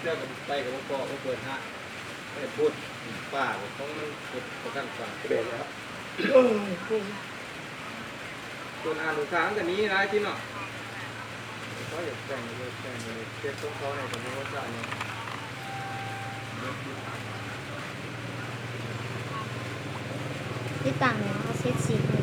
ແລ້ວກໍໄປກໍບໍ່ພໍ ບໍ່ເປີດຮ້ານ ໄປພຸດ ປ້າຂອງມັນເຮັດປະກັນສັງ ແມ່ນແລ້ວ ໂອ້ຍ ໂອ້ຍ ຕົວອ່ານລູກຄ້າມັນກໍມີຫຼາຍຕິເນາະ ເຂົາຢາກແຕ່ງ ຢາກແຕ່ງເຮັດຂອງເຂົາແດ່ກໍບໍ່ວ່າຊະເນາະ. ຕິດຕັ້ງແລ້ວເຮົາເຊັດສີໃຫ້.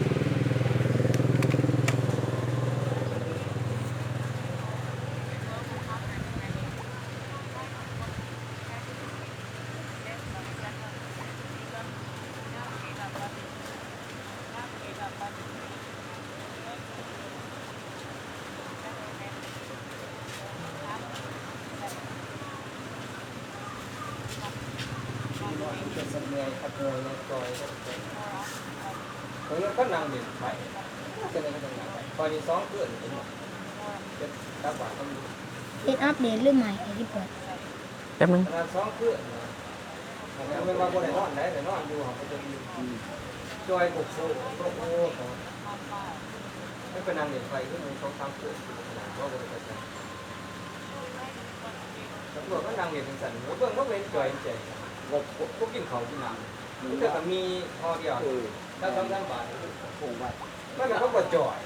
ເຮັດອັບເດດຫຼືໃໝ່ໃຫ້ເລີຍເບິດ. ແປັບໜຶ່ງ ຂະໜາດສອງຄືນນະ ອັນນັ້ນແມ່ນວ່າບໍ່ໄດ້ນອນໃດ ໄດ້ນອນຢູ່ ເຮົາກໍຈະມີ ອືມ ຈ່ອຍໂຄກໂຄກໂຄກໂຄກ ໄປນັ່ງຫຼິ້ນໄຟຄືໝູ່ສອງສາມຄົນ ຂະໜາດບໍ່ ບໍ່ໄດ້ໄປໃສ ຕຳຫຼວດກໍນັ່ງຫຼິ້ນຈັ່ງຊັ້ນ ເບິ່ງເຂົາເຫັນຈ່ອຍແຈ້ງ ບໍ່ ບໍ່ ບໍ່ກິນເຂົ້າກິນນ້ຳ ມີແຕ່ກໍມີຫໍ່ດຽວ ເອີ ລະສອງສາມບາດ ໂອ້ ມັນກໍບໍ່ຈ່ອຍ.